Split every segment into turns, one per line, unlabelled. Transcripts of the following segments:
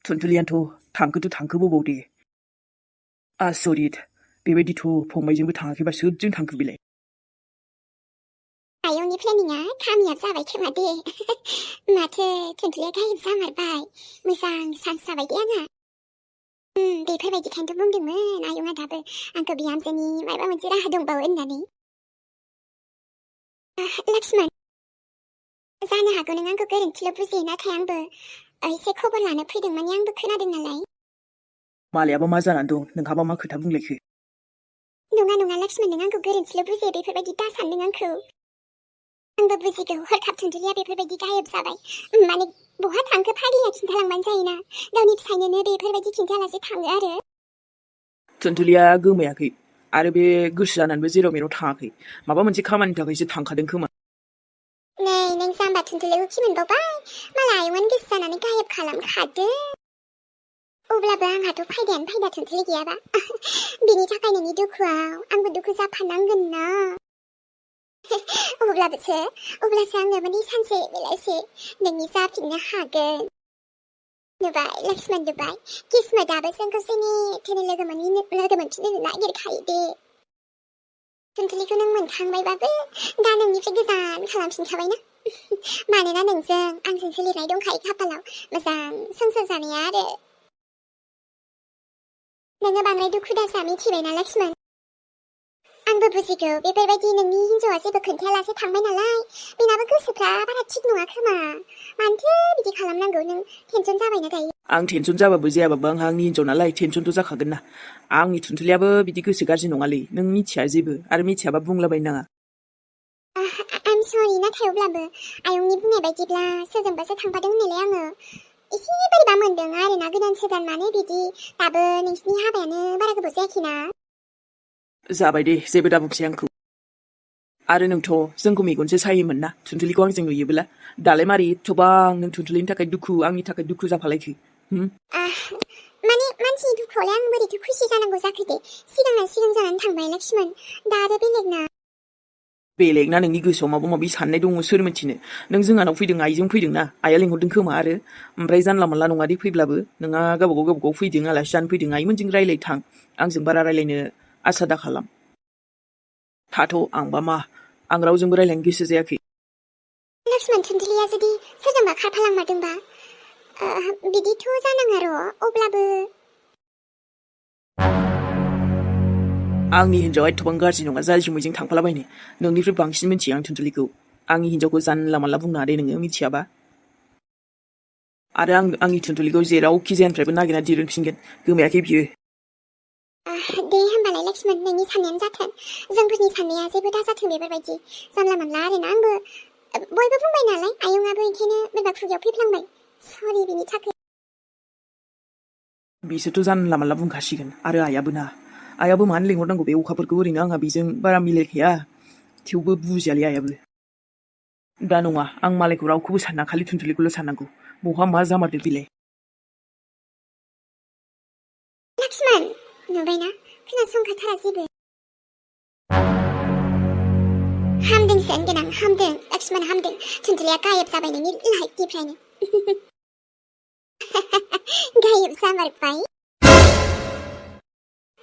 थुनथुलियानोथ' थांखोथ' थांखोबावबाव दे आसरित बेबायदिथ' फंबायजोंबो थाङाखैबा सोरजों थांखो बेलाय
आयंनि प्लेनिंआ खामियाब जाबाय खोमा दे माथो थुनथुलिया गायब जामारबाय मोजां चान्स जाबाय दे आंहा बेफोरबायदिखायनोथ' बुंदोंमोन आयंआ दाबो आंखौ बिहामजोनि माबा मोनसे राहा दंबावो होननानै लक्ष्मण जानो हागौ नों आंखौ गोरोन्थिल' बुजियो नाथाय आंबो एसे खबर लानो फैदों माने आंबो खोनादों नालाय
मालायाबा मा जानानै दं नोंहाबा मा खोथा बुंलायखो
नङा लक्ष्मण नों आंखौ गोरोन्थिल' बुजियो बेफोरबायदि दा सानदों आंखौ आंबो बुजिगौ हरखाब थुनथुलिया बेफोरबायदि गायब जाबाय माने बहा थांखो फाग्लिया खिन्थालांबानो जायोना गावनि फिसायनोनो बेफोरबायदि खिन्थायालासे थाङो आरो
थुनथुलिया गोमायाखै आरो बे गोसो जानानैबो जेराव मेराव थाङाखै माबा मोनसे खामानिनि थाखायसो थांखादों खोमा
नै नों जाम्बा थुनथुलिखौ खि मोनबावबाय मालाय आयंआनो गोसो जानानै गायब खालामखादों अब्लाबो आंहाथ' फायदायानो फायदा थुनथुलि गैयाबा बिनि थाखाय नोंनि दुखुआव आंबो दुखु जाफानांगोन ना अब्लासो आङो माने सानसे बेलासे नोंनि जाफिननो हागोन नुबाय लक्ष्मण नुबाय किस्मतआबो जोंखौ जेने थेने लोगो मोनफिननो नागिरखायो दे थुनथुलिखौ नों मोनखांबायबाबो दा नोंनिफ्राय गोजान खालामफिनखाबायना मानोना आंजों सोलिनाय दंखायो खाफालाव मोजां संसार जानाया आरो नोङो बांद्राय दुखु दाजा मिथिबायना लक्ष्मण आंबो बुजिगौ बेफोरबायदि नोंनि हिन्जावा जेबो खोन्थायालासे थांबाय नालाय बेनाबो गोसोफ्रा बारा थिग नङा खोमा मानोथो बिदि खालामनांगौ नों टेनसन जाबायना दायो
आं टेनसन जाबाबो जायाबाबो आंहा आंनि हिन्जाव नालाय टेनसनथ' जाखागोन ना आंनि थुनथुलियाबो बिदि गोसो गाज्रि नङालै नों मिथिया जेबो आरो मिथियाबा बुंलाबायनो नाङा
आम सरि नाथाय अब्लाबो आयंनि बुंनाय बायदिब्ला सोरजोंबासो थांफादों होननायलाय आङो एसे बोरैबा मोनदों आरोना गोदान सोदान माने बिदि दाबो नोंसिनि हाबायानो बारा गोबाव जायाखैना
जाबाय दे जेबो दाबुंसै आंखौ आरो नोंथ' जोंखौ मेगनसो सायोमोन ना थुनथुलिखौ आंजों नुयोब्ला दालाय मारै एथ'बां नों थुनथुलिनि थाखाय दुखु आंनि थाखाय दुखु जाफालायखो
माने मानसिनि दुखुआवलाय आं बोरैथो खुसि जानांगौ जाखो दे सिगां जानानै थांबाय लक्ष्मण दा आरो
बेलेगना नोंनि गोसोआव माबा माबि साननाय दङ सोर मिथिनो नों जोंहानाव फैदों आइजों फैदों ना आइया लिंहरदों खोमा आरो ओमफ्राय जानला मोनला नङा दे फैब्लाबो नोंहा गावबागाव फैदों आलासि जानो फैदों आइमोनजों रायलाय थां आंजों बारा रायलायनो आसा दा खालाम थाथ' आंबा मा आं रावजोंबो रायलायनो गोसो जायाखै
लक्ष्मण थुनथुलिया जुदि सोरजोंबा खारफालांमारदोंबा बिदिथ' जानाङा र' अब्लाबो
आंनि हिन्जावा एथ'बां गाज्रि नङा जाय जुमैजों थांफालाबायनो नोंनिफ्राय बांसिन मिथियो आं थुनथुलिखौ आंनि हिन्जावखौ जानला मानला बुंनो दे नोङो मिथियाबा आरो आंनि थुनथुलिखौ जेरावखि जायानिफ्रायबो नागिरना दिरुनफिनगोन गोमायाखै बियो
दे होमबालाय लक्ष्मण नोंनि साननायानो जाथों जोंफोरनि साननाया जेबो दाजाथों बेफोरबायदि जानला मानला आरोना आंबो बयबो बुंबाय नालाय आयंआबो ओंखायनो बोरैबा खुगायाव फैफ्लांबाय सरि बिनि थाखाय
बिसोरथ' जानला मानला बुंखासिगोन आरो आइयाबो मानो लिंहरनांगौ बे अखाफोरखौ ओरैनो आंहा बेजों बारा मिलायखाया थेवबो बुजियालै आइयाबो दा नङा आं मालायखौ रावखौबो साना खालि थुनथुलिखौल' साननांगौ बहा मा जामारदों बिलाय
लक्ष्मण नुबायना खोनासंखाथारा जेबो हामदोंसो होनगोन आं हामदों लक्ष्मण हामदों थुनथुलिया गायब जाबाय नोंनि लाइफनिफ्रायनो गायब जामारबाय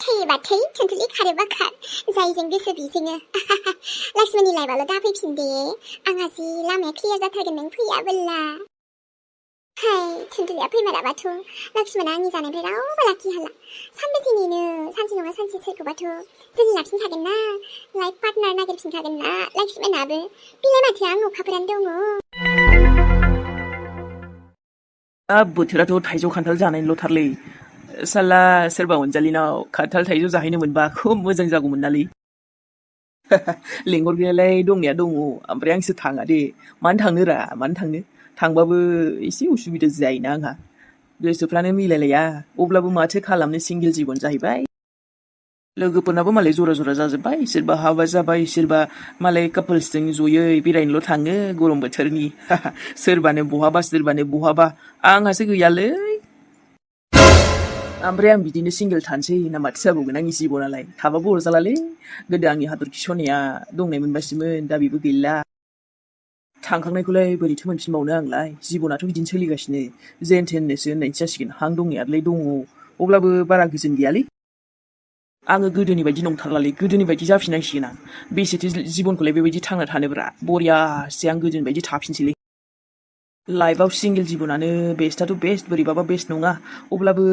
थैयोबा थै थुनथुलि खारोबा खार जायजों गोसो बिजोंनो लक्ष्मणनि लाइफआल' दाफैफिन दे आंहा जि लामाया क्लियार जाथारगोन नों फैयाबोला हाय थुनथुलिया फैमाराबाथ' लक्ष्मणआ आंनि जानायनिफ्राय रावबो लाखि हाला सानबेसे नेनो सानसे नङा सानसे सोरखौबाथ' जों लाफिनखागोन ना लाइफ पार्टनार नागिरफिनखागोन ना लक्ष्मणआबो बिलाय माथो आं अखाफोरानो दङ
बोथोराथ' थाइजौ खान्थाल जानायनिल'थारलै साला सोरबा अनजालिनाव खान्थाल थाइजौ जाहैनो मोनबा खुब मोजां जागौमोन नालै लेंहरग्रायालाय दंनाया दङ ओमफ्राय आंसो थाङा दे मानो थांनो थांबाबो एसे उसुबिदा जायोना आंहा गोसोफ्रानो मिलायलाया अब्लाबो माथो खालामनो सिंगेल जिबन जाहैबाय लोगोफोरनाबो मालाय जरा जरा जाजोब्बाय सोरबा हाबा जाबाय सोरबा मालाय कापोल्सजों जयै बेरायनोल' थाङो गरम बोथोरनि सोरबानो बहाबा आंहासो गैयालै ओमफ्राय आं बिदिनो सिंगेल थानोसै ना माथो जाबावगोन आंनि जिबनालाय थाबाबो अरजालालै गोदो आंनि हाथरखि सनाया दंनाय मोनबासोमोन दा बेबो गैला थांखांनायखौलाय बोरैथो मोनफिनबावनो आंलाय जिबनाथ' बिदिनो सोलिगासिनो जेन थेननोसो होननायसो जासिगोन हां दंनायालाय दङ अब्लाबो बारा गोजोन गैयालै आङो गोदोनि बायदि नंथारलालै गोदोनि बायदि जाफिननांसिगोन आं बेसेथो जिबनखौलाय बेबायदि थांना थानोब्रा बरियासे आं गोदोनि बायदि थाफिनसैलै लाइफआव सिंगेल जिबनानो बेस्टआथ' बेस्ट बोरैबाबा बेस्ट नङा अब्लाबो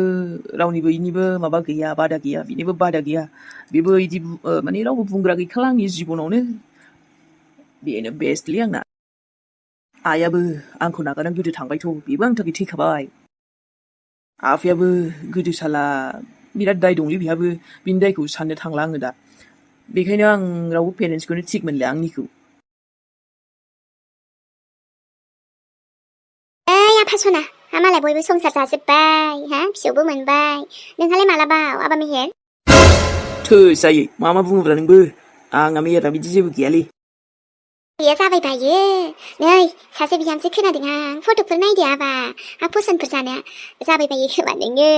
रावनिबो इनिबो माबा गैया बादा गैया बिनिबो बादा गैया बेबो इदि माने रावबो बुंग्रा गैखाला आंनि जिबनावनो बेनो बेस्टलै आंना आइयाबो आंखौ नागारनानै गोदो थांबायथ' बेबो आंनि थाखाय थैखाबाय आफायाबो गोदो साला बिराद दाय दंलै बिहाबो बिनि दायखौ साननो थांला आङो दा बेखायनो आं रावबो पेरेन्टसखौनो थिग मोनला आंनिखौ
आफा सना मालाय बयबो संसार जाजोब्बाय हा फिसौबो मोनबाय नोंहालाय मालाबा आबा मेहेर
थोस जायो मा बुङोब्रा नोंबो आंना मेहेरा बिदि जेबो गैयालै
गैया जाबाय बायो नै सासे बिहामजो खोनादों आं फट'फोर नायदो आबा हा फसनफोर जानो जाबाय बायो खोमा नोङो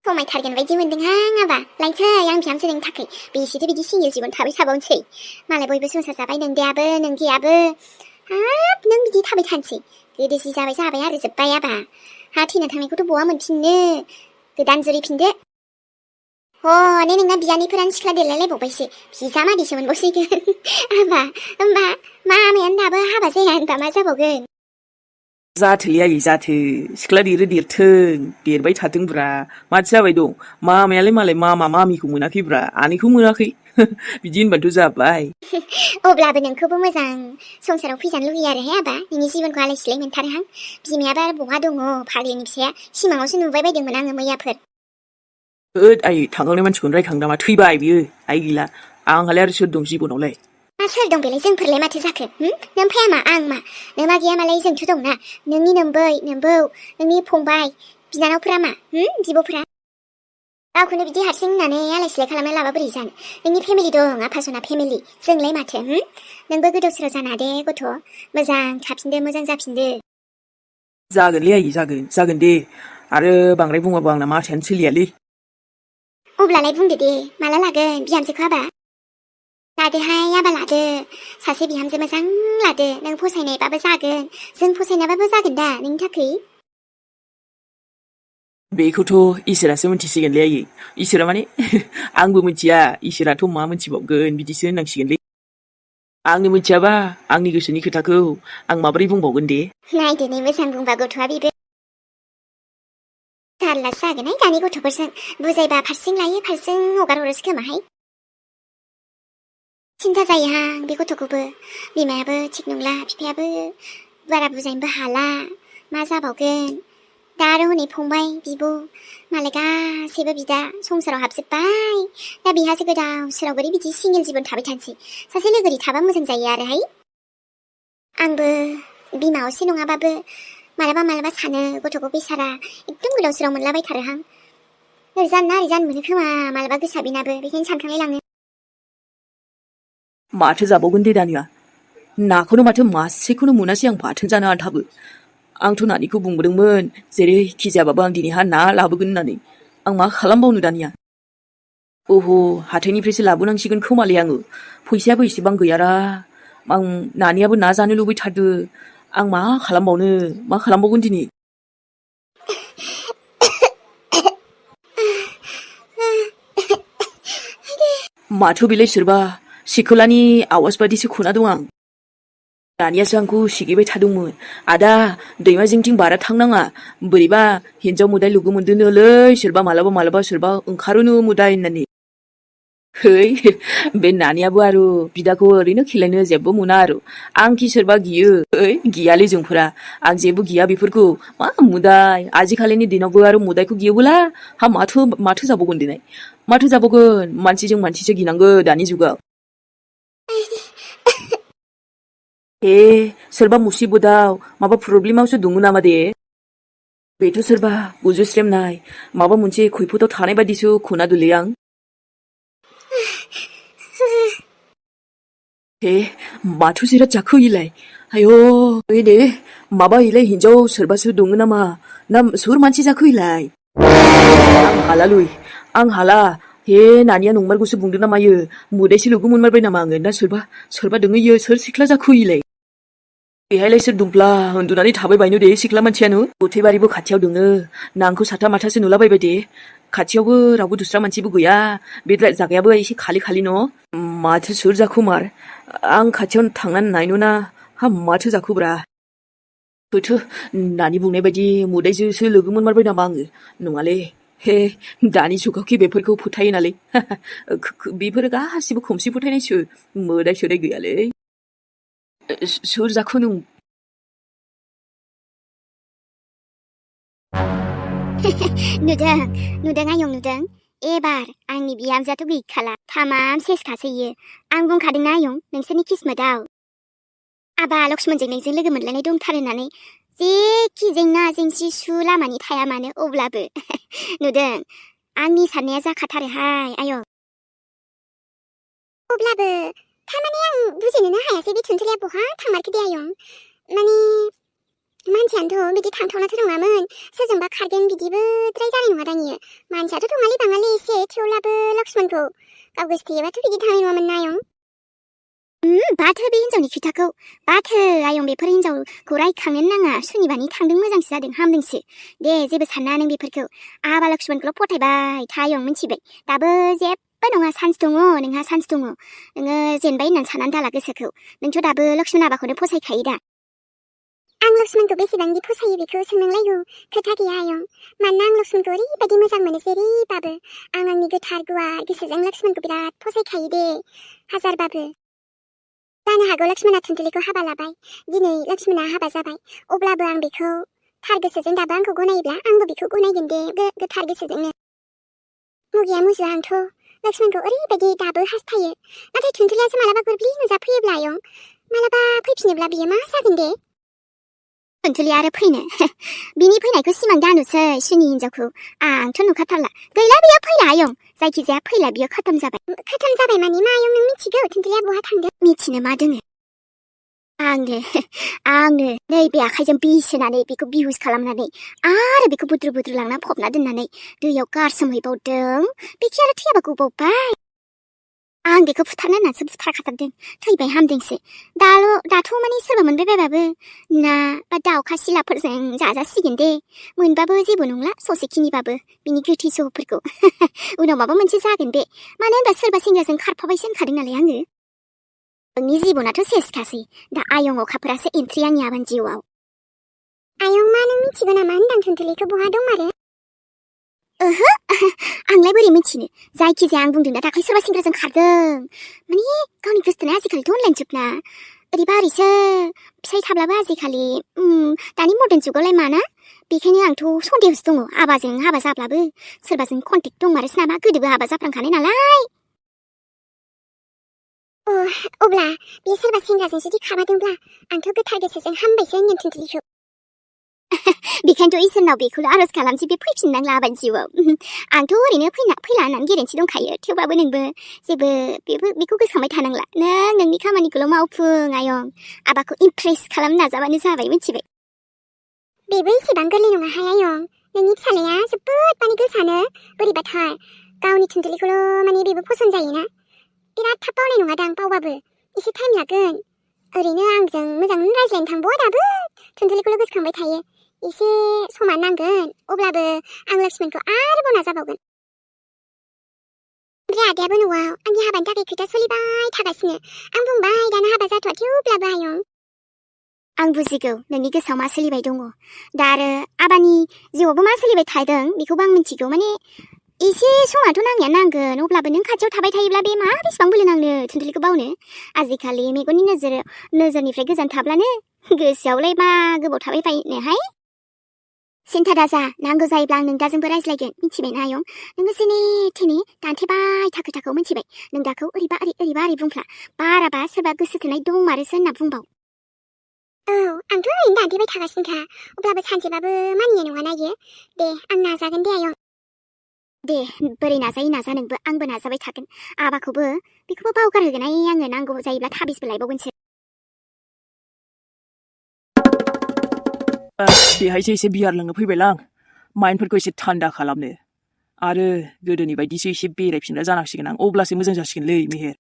समायथारगोन बायदि मोनदोंहां आबा लायनोसै आं बिहामजो नोंनि थाखाय बेसेथो बिदि सिंगेल जिबन थाबाय थाबावनोसै मालाय बयबो संसार जाबाय नोंदायाबो नों गैयाबो हाब नों बिदि थाबाय थानोसै गोदो जि जाबाय जाबाय आरो जोब्बाय आबा हा थैना थांनायखौथ' बहा मोनफिननो गोदान जुरिफिनदो हनै नोंना बियानैफोरानो सिख्ला देलायलायबावबायसो बिजामादैसो मोनबावसिगोन आबा होमबा मामायानो दाबो हाबा जाया होनबा मा जाबावगोन
जाथोलै आयै जाथो सिख्ला देरथों देरबाय थाथोंब्रा माथो जाबाय दं मामायालाय मालाय मामा मामिखौ मोनाखैब्रा आनैखौ मोनाखै बिदि होनबाथ' जाबाय
अब्लाबो नोंखौबो मोजां संसाराव फैजानो लुगैयो आरो हे आबा नोंनि जिबनखौ आलाय सिलाय मोनथारोहां बिमायाबा बहा दङ फाग्लिनि फिसाया सिमाङावसो नुबाय बायदोंमोन आङो मैयाफोर
होद आयै थांखांनाय मानसिखौनो रायखांदों नामा थैबाय बियो आइ गैला आंहालाय आरो सोर दं जिबनावलाय
मा सोर दं बेलाय जोंफोरलाय माथो जाखो नों फाया मा आं मा नोमा गैया मालाय जोंथ' दंना नोंनि नोम्बै नोम्बौ नोंनि फंबाय बिनानावफोरा मा बिब'फोरा गावखौनो बिदि हारसिं होननानै आलाय सिलाय खालामना लाबा बोरै जानो नोंनि फेमिलि दं आफासना फेमिलि जोंलाय माथो नोंबो गोदाव सोराव जाना दे गथ' मोजां थाफिनदो मोजां जाफिनदो
जागोनलै आयै जागोन दे आरो बांद्राय बुङाबो आंना माथायानो सोलियालै
अब्लालाय बुंदो दे माला लागोन बिहामजोखौ आबा लादोहाय आबा लादो सासे बिहामजो मोजां लादो नों फसायनायबाबो जागोन जों फसायनायबाबो जागोन दा नोंनि थाखाय
बेखौथ' इसोरासो मिथिसिगोनलै आयै इसोरा माने आंबो मिथिया इसोराथ' मा मिथिबावगोन बिदिसो होननांसिगोनलै आंनो मिथियाबा आंनि गोसोनि खोथाखौ आं माबोरै बुंबावगोन दे
नायदो नै मोजां बुंबा गथ'आ बेबो जारलासो जागोनहाय दानि गथ'फोरजों बुजायबा फारसें लायो फारसें हगार हरोसो खोमाहाय सिन्था जायोहां बे गथ'खौबो बिमायाबो थिग नंला बिफायाबो बारा बुजायनोबो हाला मा जाबावगोन दा आरो हनै फंबाय बिब' मालाय गासैबो बिदा संसाराव हाबजोब्बाय दा बिहासो गोदाव सोराव बोरै बिदि सिंगेल जिबन थाबाय थानोसै सासे लोगोरि थाबा मोजां जायो आरोहाय आंबो बिमा असे नङाबाबो मालाबा सानो गथ'खौ बेसारा एकदम गोदाव सोराव मोनलाबायथारोहां ओरै जानो मोनो खोमा मालाबा गोसा बिनाबो बेखायनो सानखांलाय लाङो
माथो जाबावगोन दे दानिया नाखौनो माथो मासेखौनो मोनासै आं बाथोन जानो आन्थाबो आंथ' नानिखौ बुंबोदोंमोन जेरैखि जायाबाबो आं दिनैहा ना लाबोगोन होननानै आं मा खालामबावनो दानिया अह हाथायनिफ्रायसो लाबोनांसिगोन खोमालै आङो फैसायाबो एसेबां गैयारा आं नानियाबो ना जानो लुबैथारदो आं मा खालामबावगोन दिनै माथो बेलाय सोरबा सिखोलानि आवाज बादिसो खोना दं आं दानियासो आंखौ सिगिबाय थादोंमोन आदा दैमा जिंथिं बारा थांनाङा बोरैबा हिन्जाव मोदाय लोगो मोनदोंनोलै सोरबा मालाबा सोरबा ओंखारोनो मोदाय होननानै है बे नानियाबो आरो बिदाखौ ओरैनो खेलायनो जेबो मोना आरो आंखि सोरबा गियो गियालै जोंफोरा आं जेबो गिया बेफोरखौ मा मुदाय आजिखालिनि दिनावबो आरो मुदायखौ गियोबोला हा माथो जाबावगोन दिनै माथो जाबावगोन मानसिजों मानसिसो गिनांगौ दानि जुगाव सोरबा मुसिबोदाव माबा प्रब्लेमावसो दङ नामा दे बेथ' सोरबा गुजुस्रेमनाय माबा मोनसे खैफोदाव थानाय बादिसो खोनादोंलै आं माथो जिराद जाखो इलाय आयौ दे माबा इलाय हिन्जाव सोरबासो दङ नामा ना सोर मानसि जाखो इलाय आं हाला हे नानिया नंमारगौसो बुंदों ना मायो मोदायसो लोगो मोनमारबाय नामा आङो ना सोरबा दोङो इयो सोर सिख्ला जाखो इलाय बेहायलाय सोर दंब्ला उन्दुनानै थाबाय बायनो दे सिख्ला मानसियानो गथैबारिबो खाथियाव दोङो नांखौ साथा माथासो नुलाबायबाय दे खाथियावबो रावबो दुस्रा मानसिबो गैया बे जागायाबो एसे खालि न' माथो सोर जाखोमार आं खाथियाव थांनानै नायनो ना हा माथो जाखोब्रा थोथो दानि बुंनाय बायदि मोदायजोसो लोगो मोनमारबाय नामा आङो नङालै हे दानि जुगावखि बेफोरखौ फोथायो नालै बेफोरो गासिबो खोमसि फोथायनायसो मोदाय सोदाय गैयालै सोर जाखो नों
नुदों आयं नुदों एबार आंनि बिहामजोआथ' गैखाला थामाम सेसखासै इयो आं बुंखादोंना आयं नोंसोरनि किस्मोताव आबा लक्ष्मणजों नोंजों लोगो मोनलायनाय दंथारो होननानै जेखि जेंना जेंसि सु लामानि थाया मानो अब्लाबो नुदों आंनि साननाया जाखाथारोहाय आयं अब्लाबो थारमाने आं बुजिनोनो हायासै बे थुनथुलिया बहा थांमारखो दे आयं माने मानसियानोथ' बिदि थांथावनाथ' नङामोन सोरजोंबा खारगोन बिदिबोद्राय जानाय नङादां इयो मानसियाथ' दङालै बाङालि एसे थेवब्लाबो लक्ष्मणखौ गाव गोसथोयोबाथ' बिदि थांनाय नङामोन ना आयं बाथो बे हिनजावनि खोथाखौ बाथो आयं बेफोर हिनजावखौ रायखांनोनो नाङा सुनिबानि थांदों मोजांसो जादों हामदोंसो दे जेबो सानना नों बेफोरखौ आबा लक्ष्मणखौल' फथायबाय था आयं मिथिबाय दाबो जेबो नङा चान्स दङ नोंहा चान्स दङ नोङो जेनबाय होननानै साननानै दाला गोसोखौ नोंथ' दाबो लक्ष्मण आबाखौनो फसायखायो दा आं लक्ष्मणखौ बेसेबांदि फसायो बेखौ सोंनांलायगौ खोथा गैया आयं मानोना आं लक्ष्मणखौ ओरैबायदि मोजां मोनो जेरैबाबो आं आंनि गोथार गुवार गोसोजों लक्ष्मणखौ बिराद फसायखायो दे हाजारबाबो जानो हागौ लक्ष्मणा थुनथुलिखौ हाबा लाबाय दिनै लक्ष्मणा हाबा जाबाय अब्लाबो आं बेखौ थार गोसोजों दाबो आंखौ गनायोब्ला आंबो बेखौ गनायगोन दे गोथार गोसोजोंनो मुगिया मुजुआ आंथ' लक्ष्मणखौ ओरैबायदि दाबो हास्थायो नाथाय थुनथुलियासो मालाबा गोरब्लि नुजाफैयोब्ला आयं मालाबा फैफिनोब्ला बियो मा जागोन दे थुनथुलिया आरो फैनो बिनि फैनायखौ सिमां दानुसै सुनि हिनजावखौ आंथ' नुखाथारला गैला बियो फैला आयं जायखिजाया फैला बियो खतम जाबाय माने मा आयं नों मिथिगौ थुनथुलिया बहा थांदों मिथिनो मा दोङो आंनो नैबे आखाइजों बिस होनानै बेखौ बिहुस खालामनानै आरो बेखौ बुद्रु लांना फबना दोननानै दैयाव गारसोमहैबावदों बेखि आरो थैयाबा गबावबाय आं बेखौ बुथारनो होननानैसो बुथारखाथारदों थैबाय हामदोंसो दाथ' माने सोरबा मोनबाय बायबाबो ना बा दाउखा सिलाफोरजों जाजासिगोन दे मोनबाबो जेबो नंला ससेखिनिबाबो बिनि गोथै सहफोरखौ उनाव माबा मोनसे जागोन बे मानो होनबा सोरबा सेंग्राजों खारफाबायसो होनखादों नालाय आङो नोंनि जिबनाथ' सेसखासै दा आयं अखाफोरासो एन्ट्रि आंनि आबान जिउआव आयं मा नों मिथिगौ नामा होनदां थुनथुलिखौ बहा दंमारो ओहो आंलाय बोरै मिथिनो जायखिजाया आं बुंदों दा दाख्लै सोरबा सेंग्राजों खारदों माने गावनि गोसथोनाय आजिखालिथ' अनलाइन जुगना ओरैबा ओरैसो फिसाइ थाब्लाबो आजिखालि दानि मर्दान जुगावलाय माना बेखायनो आंथ' सन्देहसो दङ आबाजों हाबा जाब्लाबो सोरबाजों कन्टेक्ट दंमारोसो नामा गोदोबो हाबा जाफ्रांखानाय नालाय अब्ला बे सोरबा सेंग्राजों जुदि खारमारदोंब्ला आंथ' गोथार गोसोजों हामबायसो होनगोन थुनथुलिखौ बेखायनोथ' इसोरनाव बेखौल' आरज खालामसै बे फैफिननांला आबाद जिउआव आंथ' ओरैनो फैला होननानै गेरेन्थि दंखायो थेवबाबो नोंबो जेबो बेखौ गोसोखांबाय थानांला नोंनि खामानिखौल' मावफुं आयं आबाखौ इमप्रेस खालामनो नाजाबानो जाबाय मिथिबाय बेबो एसेबां गोरलै नङाहाय आयं नोंनि फिसालाया जोबोद माने गोसानो बोरैबाथार गावनि थुनथुलिखौल' माने बेबो फसन जायोना बिराद थाब बावनाय नङादां बावबाबो एसे टाइम लागोन ओरैनो आंजों मोजाङै रायज्लायनो थांबावा दाबो थुनथुलिखौल' गोसोखांबाय थायो एसे समा नांगोन अब्लाबो आं लक्ष्मणखौ आरोबाव नाजाबावगोन ओमफ्राय आदायाबो न'आव आंनि हाबानि थाखाय खोथा सोलिबाय थागासिनो आं बुंबाय दाना हाबा जाथ'आ थेवब्लाबो आयं आं बुजिगौ नोंनि गोसोआव मा सोलिबाय दङ दा आरो आबानि जिउआवबो मा सोलिबाय थादों बेखौबो आं मिथिगौ माने एसे समाथ' नांनाया नांगोन अब्लाबो नों खाथियाव थाबाय थायोब्ला बे मा बेसेबां बोलो नांनो थुनथुलिखौ बावनो आजिखालि मेगननि नोजोरनिफ्राय गोजान थाब्लानो गोसोआवलाय मा गोबाव थाबाय बायनोहाय सिन्था दाजा नांगौ जायोब्ला आं नोंदाजोंबो रायज्लायगोन मिथिबायना आयं नोङो जेने थेने दान्थेबाय थाखो मिथिबाय नोंदाखौ ओरैबा ओरै बुंफ्ला बाराबा सोरबा गोसो थोनाय दंमारोसो होनना बुंबाव आंथ' ओरैनो दान्थेबाय थागासिनोखा अब्लाबो सानसेबाबो मानिनाय नङाना इयो दे आं नाजागोन दे आयं दे बोरै नाजायो नाजा नोंबो आंबो नाजाबाय थागोन आबाखौबो बेखौबो बावगारहोगोनहाय आङो नांगौ जायोब्ला थाबिसबो लायबावगोनसो
बेहायसो एसे बियार लोंनो फैबायलां माइन्डफोरखौ एसे थान्दा खालामनो आरो गोदोनि बायदिसो एसे बेरायफिनग्रा जानांसिगोन आं अब्लासो मोजां जासिगोनलै मेहेर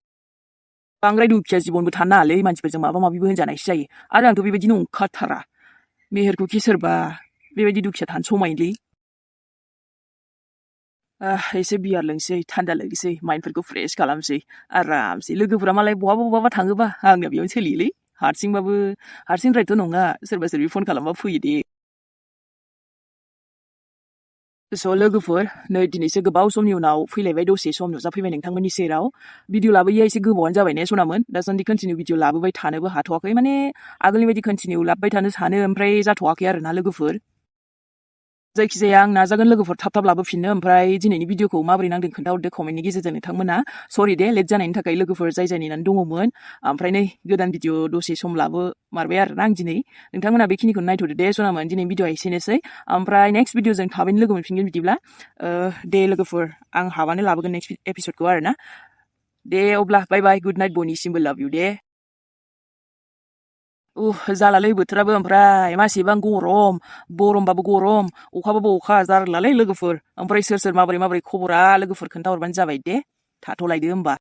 बांद्राय दुखिया जिबनबो थानो नाङालै मानसिफोरजों माबा माबिबो होनजानायसो जायो आरो आंथ' बेबायदि नंखाथारा मेहेरखौखि सोरबा बेबायदि दुखिया थानो समायोलै एसे बियार लोंसै थान्दा लोंसै माइन्डफोरखौ फ्रेश खालामसै आरामसे लोगोफोरा मालाय बहाबा थाङोबा आंना बेयावनो सोलियोलै हारसिंद्रायथ' नङा सोरबा सोरबि फन खालामबा फैयो दे स' लोगोफोर नै दिनैसो गोबाव समनि उनाव फैलायबाय दसे सम नुजाफैबाय नोंथांमोननि सेराव भिडिअ लाबोयैया एसे गोबावानो जाबाय ने सनामोन दासान्दि कन्टिनिउ भिडिअ लाबोबाय थानोबो हाथ'वाखै माने आगोलनि बायदि कन्टिनिउ लाबोबाय थानो सानो ओमफ्राय जाथ'वाखै आरोना लोगोफोर जायखिजाया आं नाजागोन लोगोफोर थाब लाबोफिननो ओमफ्राय दिनैनि भिडिअखौ माबोरै नांदों खोन्थाहरदो कमेन्टनि गेजेरजों नोंथांमोना सरि दे लेट जानायनि थाखाय लोगोफोर जाय नेनानै दङमोन ओमफ्राय नै गोदान भिडिअ दसे सम लाबोमारबाय आरोना आं दिनै नोंथांमोना बेखिनिखौ नायथ'दो दे सनामोन दिनै भिडिअआ एसेनोसै ओमफ्राय नेक्स्ट भिडिअजों थाबैनो लोगो मोनफिनगोन बिदिब्ला दे लोगोफोर आं हाबानो लाबोगोन नेक्स्ट एपिसडखौ आरोना दे अब्ला बाय बाय गुड नाइट बयनिसिमबो लाभ इउ दे जालालै बोथोराबो ओमफ्राय मासेबां गरमबाबो गरम अखाबाबो अखा जारलालै लोगोफोर ओमफ्राय सोर माबोरै खबरा लोगोफोर खोन्थाहरबानो जाबाय दे थाथ'लायदो होमबा